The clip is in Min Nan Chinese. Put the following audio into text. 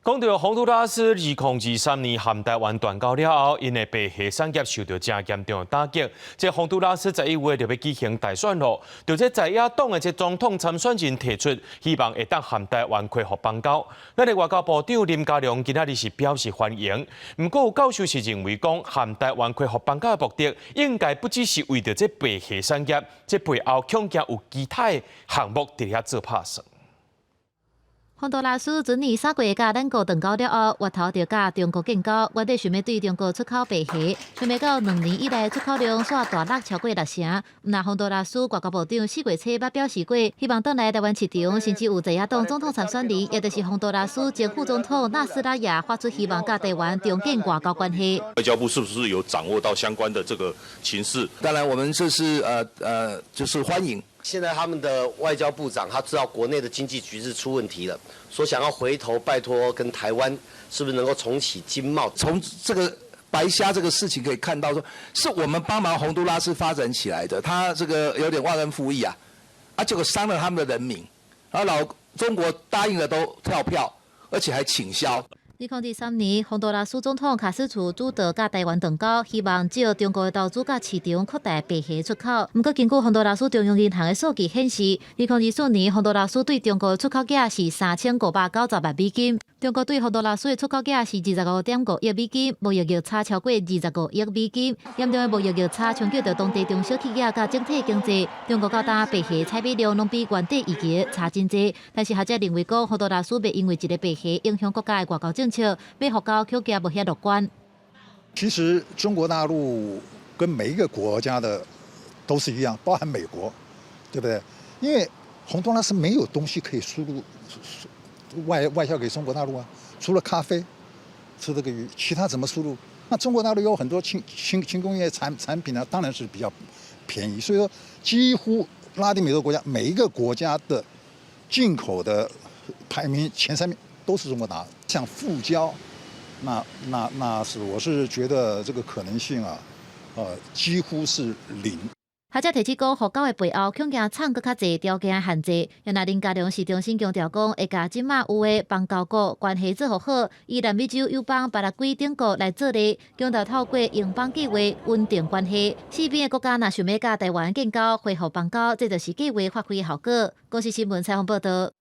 講到洪都拉斯2023年和台灣斷交了後，𪜶的白蝦產業受著誠嚴重的打擊。這洪都拉斯11月就欲舉行大選囉，就這在野黨的這總統參選人提出，希望會當和台灣恢復邦交。咱的外交部長林佳龍今仔日是表示歡迎。毋過有教授是認為講，和台灣恢復邦交的目的，應該不只是為著這白蝦產業，這背後恐驚有其他的項目佇遐做拍算。洪都拉斯前年3月佮咱國斷交了後，越頭就佮中國建交，原底想欲對中國出口白蝦，想袂到2年以來出口量煞大落超過六成。毋但洪都拉斯外交部長4月初捌表示過，希望轉來台灣市場，甚至有在野黨總統參選人，也就是洪都拉斯前副總統納斯拉亞發出希望，佮台灣重建外交關係。外交部是不是有掌握到相關的這個情勢？當然，我們這是就是歡迎。現在他們的外交部長他知道國內的經濟局勢出問題了，說想要回頭拜託跟台灣是不是能夠重啟經貿？從這個白蝦這個事情可以看到，說是我們幫忙洪都拉斯發展起來的，他這個有點忘恩負義啊，啊，結果傷了他們的人民，然後老中國答應了都跳票，而且還傾銷。2023年，洪都拉斯總統卡斯楚主導佮台灣斷交，希望藉中國的投資佮市場擴大白蝦出口。毋過，根據洪都拉斯中央銀行的數據顯示，2024年洪都拉斯對中國的出口額是3590萬美金，中國對洪都拉斯的出口額是25.5億美金，貿易逆差超過25億美金。嚴重的貿易逆差衝擊著當地中小企業佮整體經濟。中國到今白蝦採買量攏比原底預期差真濟，但是學者認為講，洪都拉斯袂因為一个白蝦影響國家的外交政策，欲復交恐驚無遐樂觀。其實中國大陸跟每一個國家的都是一樣，包含美國，對不對？因為洪都拉斯沒有東西可以輸入外銷給中國大陸啊，除了咖啡，吃這個魚，其他怎麼輸入？那中國大陸有很多輕工業產品呢，當然是比較便宜。所以說，幾乎拉丁美洲國家每一個國家的進口的排名前三名都是中國大陸。想復交，那是我是覺得這個可能性啊，幾乎是零。學者提出講，復交的背後恐驚藏閣較濟條件的限制。原來林佳龍是重新強調講，會共這馬有的邦交國關係做予好，以南美洲友邦巴拉圭等國來做例，強調透過友邦計劃穩定關係。四邊的國家若想欲佮台灣建交、恢復邦交，這就是計劃發揮效果。公視新聞採訪報導。